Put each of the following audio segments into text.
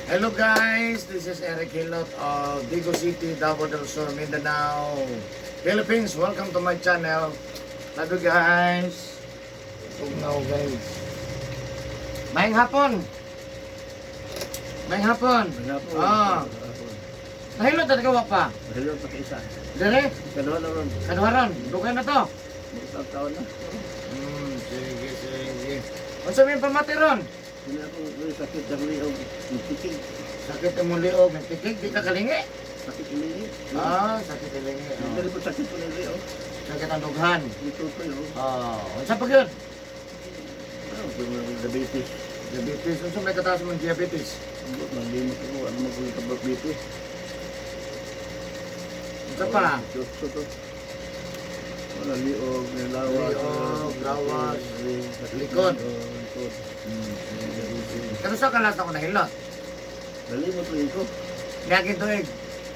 Hello guys, this is Eric Hilot of Digos City, Davao del Sur, Mindanao, Philippines. Welcome to my channel. Love you guys. Tugnaw, guys. Maayong hapon. Maayong hapon. Hapon. Ah. Nahilot na gawa pa. Nahilot pa kaisa. Dire, Kaduha na ron. Kaduha ron. Dugay na to. Mag taon na. Sige, sige. Unsa may pamati ron? Hindi ako may sakit ng liog. Nagtikig. Sakit ang liog, may tikig, di ka kalingi. Sakit ng liog. Ah, sakit ang lingi. Hindi Oh. rin po sakit ko ng liog. Sakit ang dughan. Ito po yun. Oh, unsa pa gyud? Ano, kung may diabetes. Diabetes. Unsa may kataas mong diabetes? Ang buot, naglimot ako. Ano mag-uwi ka diabetes? Unsa pa? Diyos ko to. Wala, liog, may lawas. Liog, lawas, likod. Oo, likod. Kano sa kalas ako nahilot? Nalimot rin ko. Niaging tuig.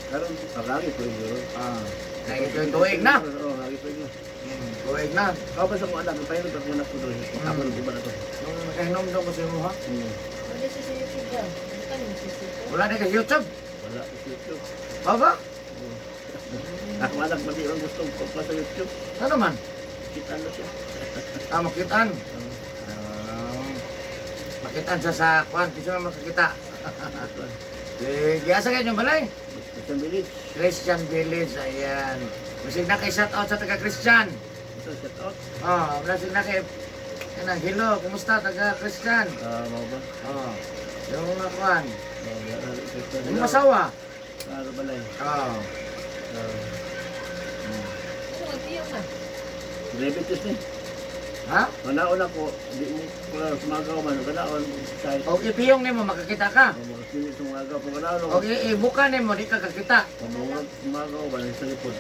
Karon, aragi ko rin yun. Ah, niaging tuig tuig na. Oo, aragi ko rin na. Tuig na. Ako pa sa kong anak, pahilot ako anak ko doon. Ako nang iba na to. Nung nakahinom daw ko sa imo ha. Wala siya sa YouTube daw. Ano ka naman sa YouTube? Wala na kay YouTube. Wala sa YouTube. Ba ba? Oo. Ako anak, mali ang gusto ko pa sa YouTube. Ano man? Kita na siya. Ah, makitaan. Oo. Ah, makitaan siya sa kwan. Kasi man makakita. Sige, asa kayo yung balay? Christian Village. Christian Village, ayan. Masig na kay shout out sa taga Christian. Ito, shout out. Oh, masig na kay Ano, hello, kumusta taga Christian? Ah, mau ba? Oh, yung mga kwan. Oh, Christian. Yung masawa. Ah, balay. Oh. Ah, Ano, magpiyong na. diabetes ni. Ha? Manaon ako, di mo kung sumagaw man, kanaon, kahit O ipiyong nimo makakita ka. oh, makakili sumagaw, kung kanaon O ako, ibuka nimo di ka kakita. oh, sumagaw ba, sa likod.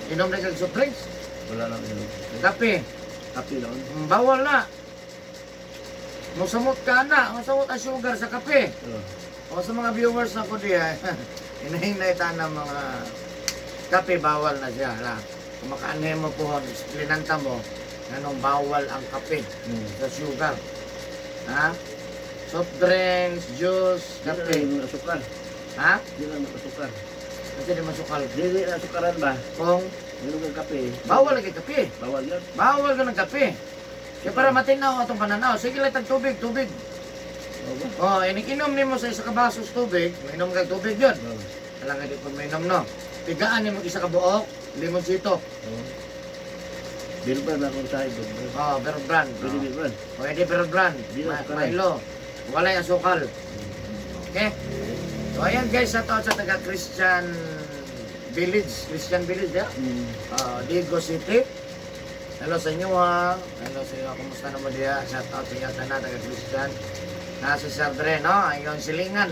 Inom na kag soft drinks. Wala lang inom. Kape. Kape lang. Bawal na. Musamot ka na, musamot ang sugar sa kape. Oh. O sa mga viewers na ko diya, hinahinay ta ng mga kape, bawal na siya. La. Kung makaanhe mo po, explananta mo, anong bawal ang kape sa sugar. Ha? Soft drinks, juice, Di na kape. lang asukal. Ha? Di lang asukal. Kasi di masukal. Di na asukaran ba? Kung Meron kang kape. bawal lagi kape. Bawal yun. Bawal ka ng kape. Kaya para matinaw atong pananaw, sige lang tag tubig, tubig. Oo ba? Oh, inikinom nimo sa isa ka basos tubig, mainom ka tubig yun. Oo. Kailangan di pa mainom, no? Pigaan nimo isa ka buok, limonsito. Oo. Beer brand akong sahib. Beer brand. Oh, Bear Brand. Pwede Oh. beer brand. Pwede Bear Brand. Di na sukalan. Milo. Walay asukal. Okay? So ayan guys, shout out sa taga Christian Village. Christian Village, yeah? Digos City. Hello sa inyo ha. Hello sa inyo. Kumusta naman diya? Shout out sa inyo tanan taga Christian. Nasa Sir Dre, no? Ayon silingan.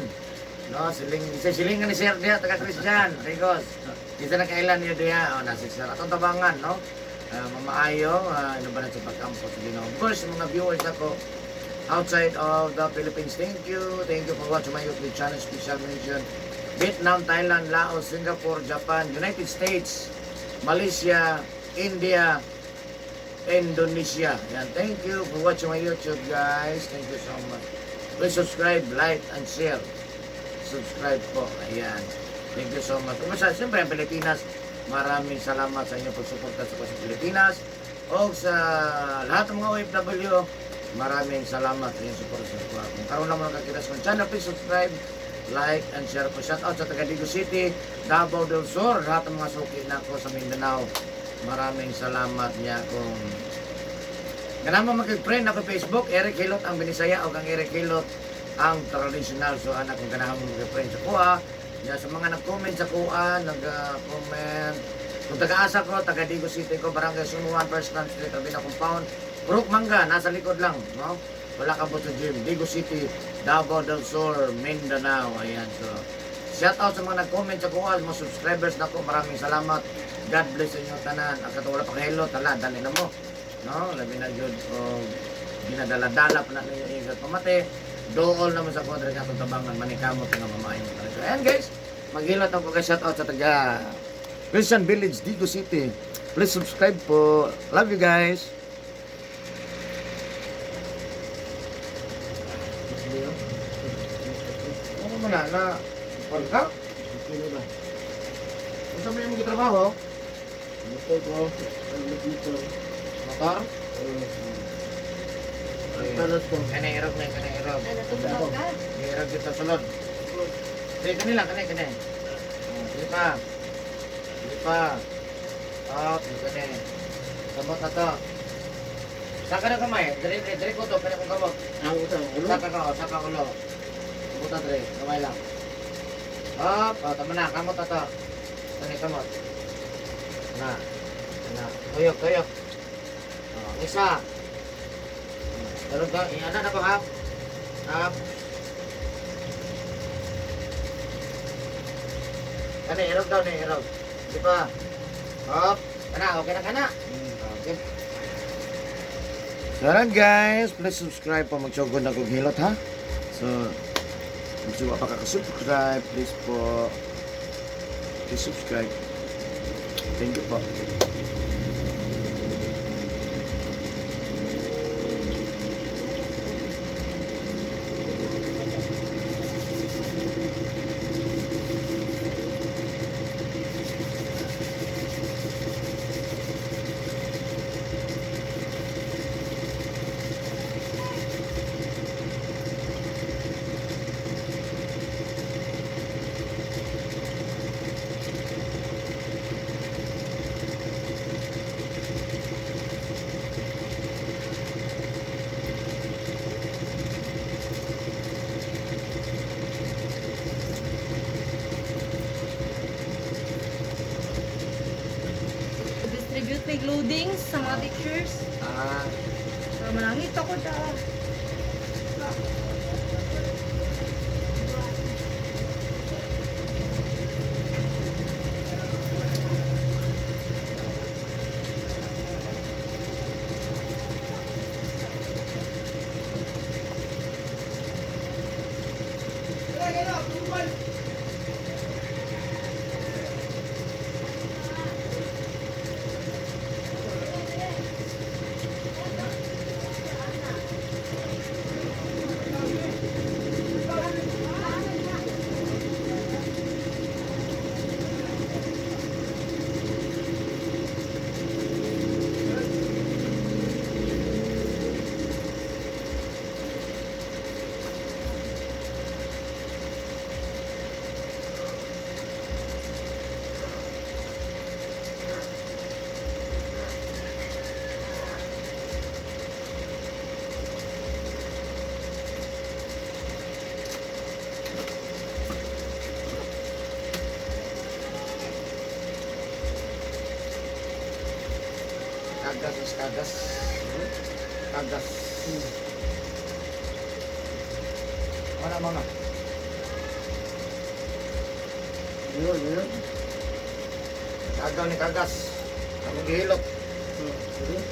No, siling sa silingan ni Sir diya taga Christian, Digos. Kita na kailan niyo diya. Oh, nasa Sir atong tabangan, no? Mamaayo, ano ba na sa pagkampo sa Ginoo. Of course, mga viewers ako outside of the Philippines, thank you. Thank you for watching my YouTube channel. Special mention Vietnam, Thailand, Laos, Singapore, Japan, United States, Malaysia, India, Indonesia. Yan, thank you for watching my YouTube, guys. Thank you so much. Please subscribe, like, and share. Subscribe po. Ayan. Thank you so much. Kumusta? Siyempre, ang Pilipinas, maraming salamat sa inyong pagsuporta sa sa Pilipinas. O sa lahat ng mga OFW, maraming salamat sa inyong suporta sa ko. Kung karon lang mo nakakita sa channel, please subscribe, like, and share po. Shout out sa taga Digos City, Davao del Sur, lahat ng mga suki na ko sa Mindanao. Maraming salamat niya kung ganahan mo makig-friend ako Facebook, Eric Hilot ang Binisaya o kang Eric Hilot ang traditional. So anak, kung ganahan mo mag-friend sa kuha, ya, sa mga nag-comment sa kuha, nag-comment. Kung taga-asa ko, taga Digos City ko, Barangay Sunuan, First Land Street, Rabina Compound, Purok Mangga, nasa likod lang, no? Wala ka sa gym. Digos City, Davao del Sur, Mindanao. Ayan, so shout out sa mga nag-comment sa kuha, mga subscribers na ko, maraming salamat. God bless sa inyo tanan. Ang katong wala pa kahilo, tala, dali na mo. No, labi na jud og ginadala-dala pa na ninyo ingat pamati. Dool naman sa kontra nga atong tabangan manikamot nga mamaayo mo talaga. Ayan guys, maghilot ako kay shout out sa taga Christian Village, Digos City. Please subscribe po. Love you guys. Hindi, oh. Ano man na na kuan ka? Sino ba? Unsa man imong gitrabaho? Motor ko. Ang motor. Motor? Ang talas ko. Kani irog na kani irog. Ay, natugtog ka. Irog dito sulod. Sige kani lang kani kani. Ah, sige pa. Sige pa. Up, kani. Kamot na to. Saka na kamay. Diri diri diri ko to kani kong kamot. Ang utang ulo. Saka ka, oh, saka ulo. Buta diri, kamay lang. Up, oh, tama na, kamot na to. Kani kamot. Na. Na. Tuyok, tuyok. Oh, isa. Meron ka, iana na ko ha. Up. Kani, irog daw ni, irog. Di pa. Up. Kana, okay na kana. Okay. So, ayan, guys, please subscribe po magsugod na kong hilot ha. So, kung suwa pa ka subscribe, please po, please subscribe. Thank you po. Distribute may loadings sa mga pictures. Ah, So, manangit ako daw. Kagas is kagas. Kagas. Mana mama? Yun, yun. Kagaw ni kagas. Ako gihilot. Yun.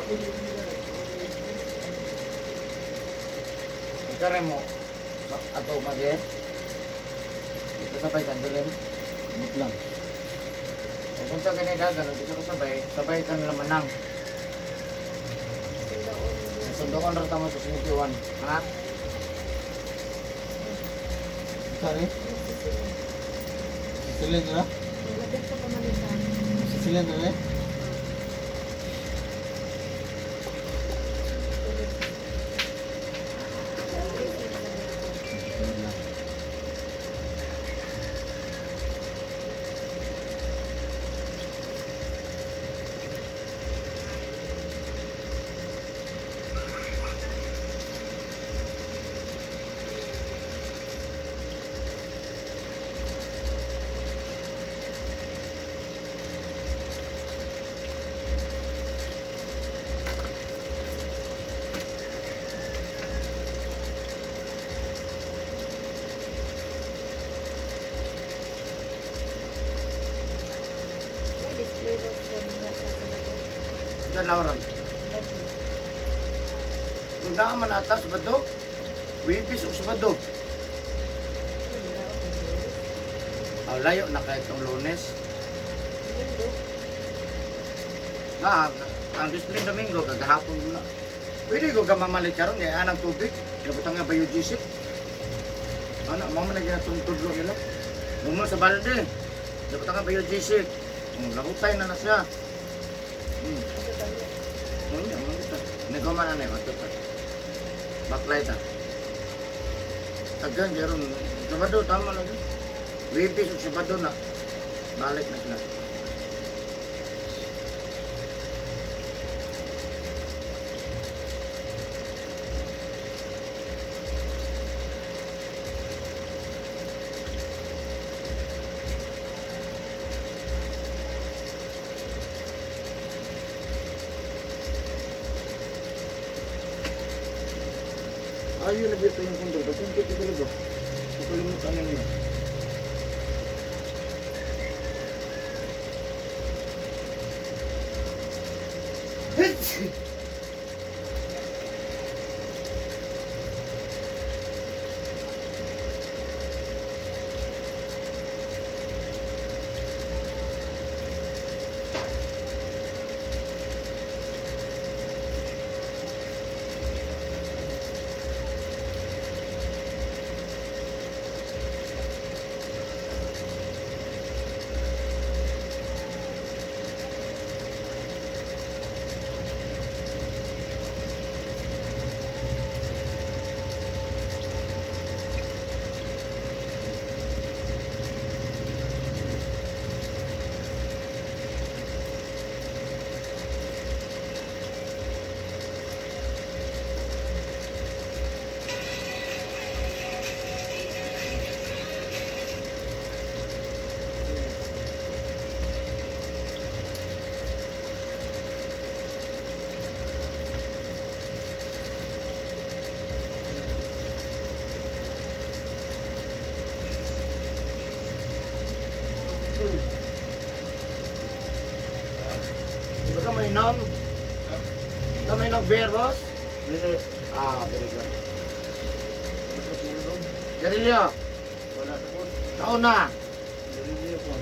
Ikaw mo. Ato magye. Dito sabay kandilin. Abot lang. Kung sa ganyan dagan, dito ka sabay, sabay ka nila manang. Sundoon ra tamo sa 71. Ha? Sorry? Sisilin na? Malapit sa pamalitan. Sisilin na eh? Sunod lang. May display road sa mga sa Diyan Lauren. Kung daan man ata, Sabado. Wibis o Sabado. Ah, layo na kahit itong Lunes. Na, ang display Domingo, kagahapon mo na. Pwede ko ka mamalit karon kaya anang tubig. Nabutang nga biogesic. Ano, mama na ginatong tudlo nila. Muma sa balde. Nabutang nga biogesic. Lahutay na na siya. Ano, ano ito? Nagoma na na yun, ito pa. Baklay ta. Tagan, meron. Sabado, tama lang yun. Wibis o Sabado na. Balik na sila. Ayun, nabito yung kundol. Ba't yung kikita ba? Nakalimutan na niya. Baka may inom. Baka may inom beer, boss? Dili. Ah, very good. Garillo, Wala sa po. taon na. Dili po.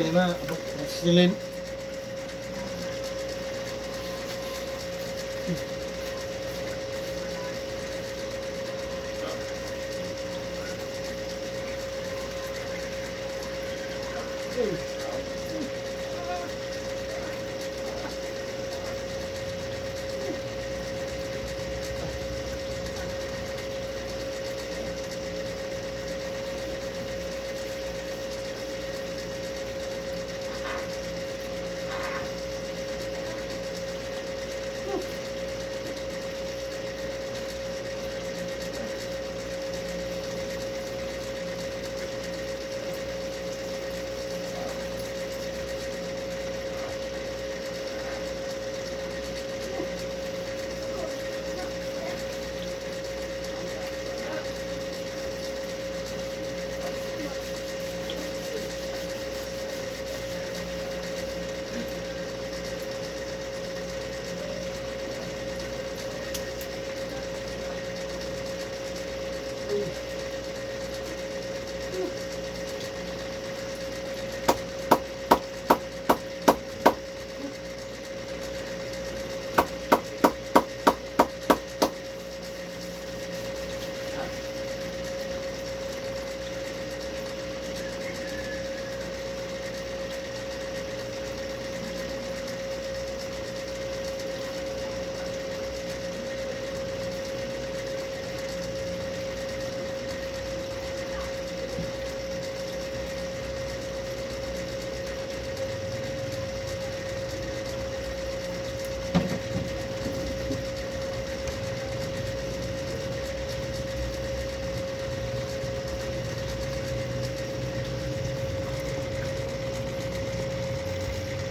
Sabi ni ma, abot silin.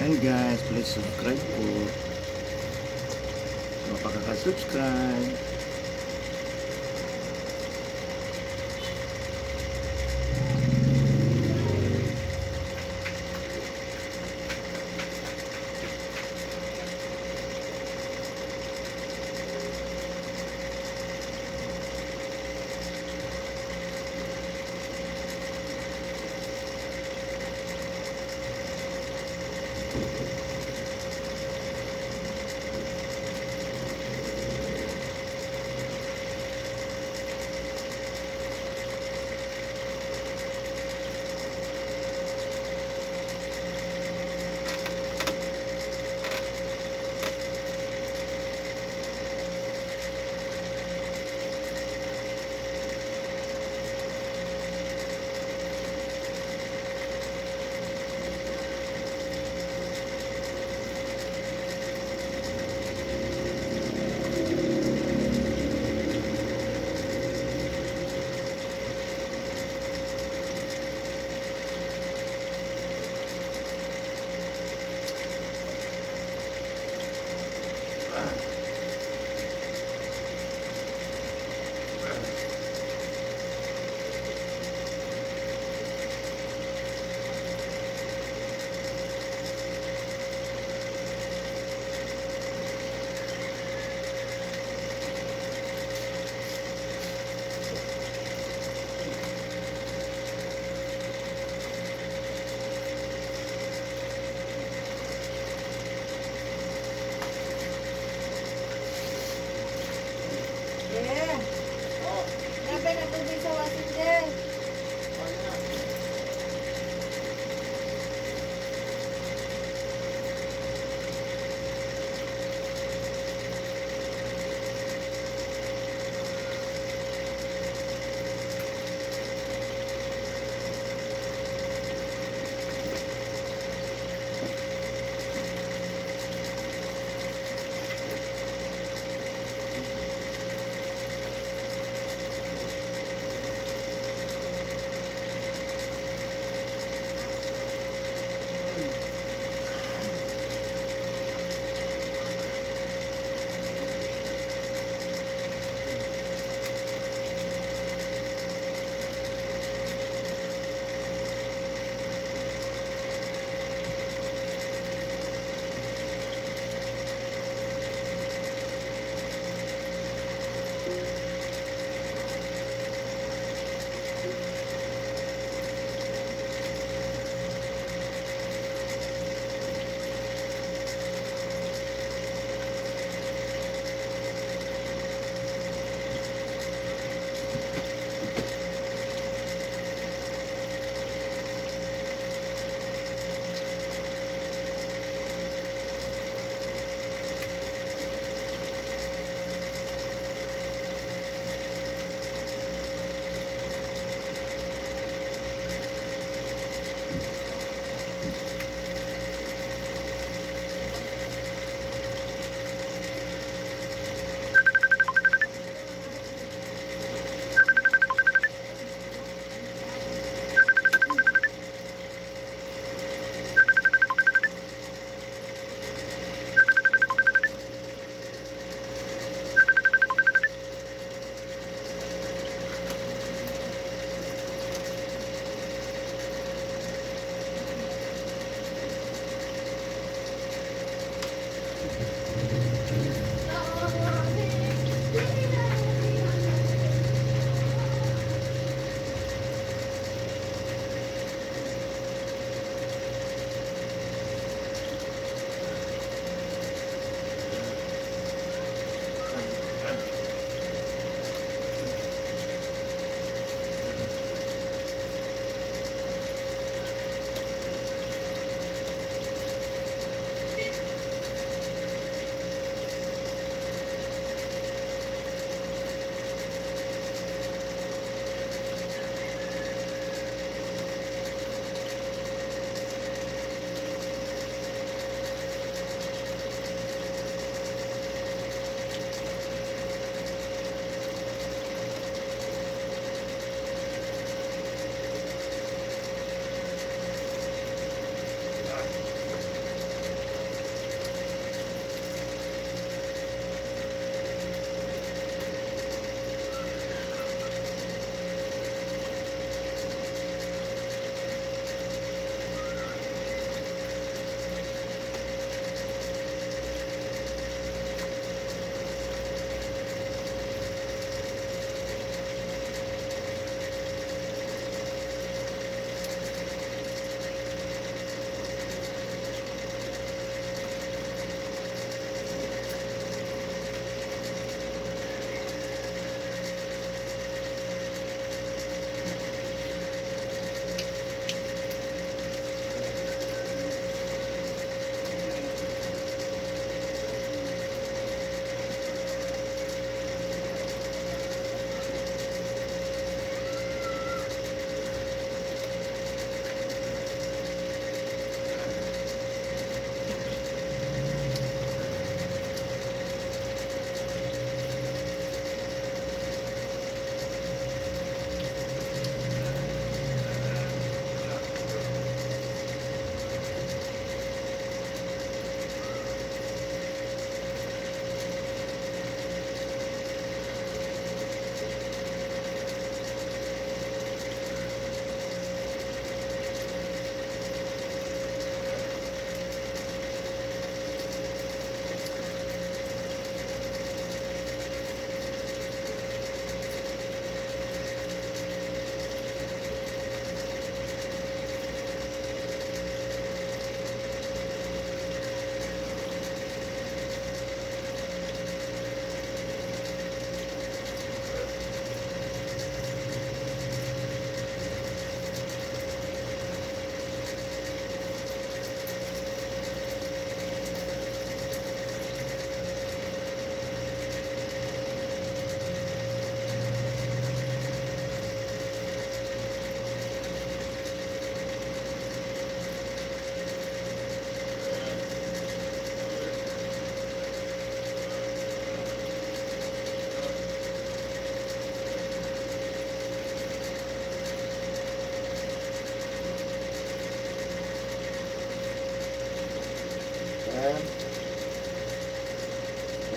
And guys, please subscribe po. Mapakaka-subscribe.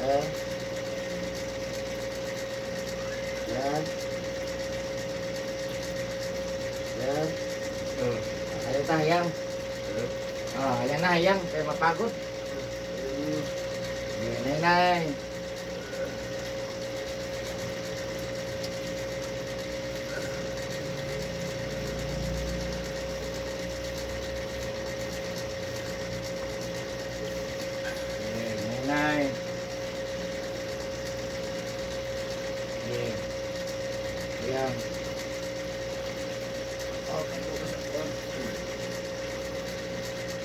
Okay. Yan. Yan. Ayaw ta, hayang. Ah, ayan na, hayang. Kaya mapagod. Yan, nay, nay. Yan, nay, nay. Yan. Ayan. Okay, bukas ako.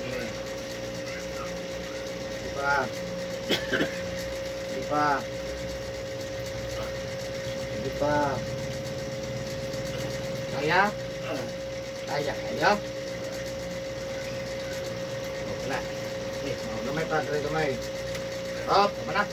Yeah. Di pa. Di pa. Di pa. Kaya? Kaya, kaya? Okay na. Eh, oh, gamay pa, gamay, gamay. Up, tama na.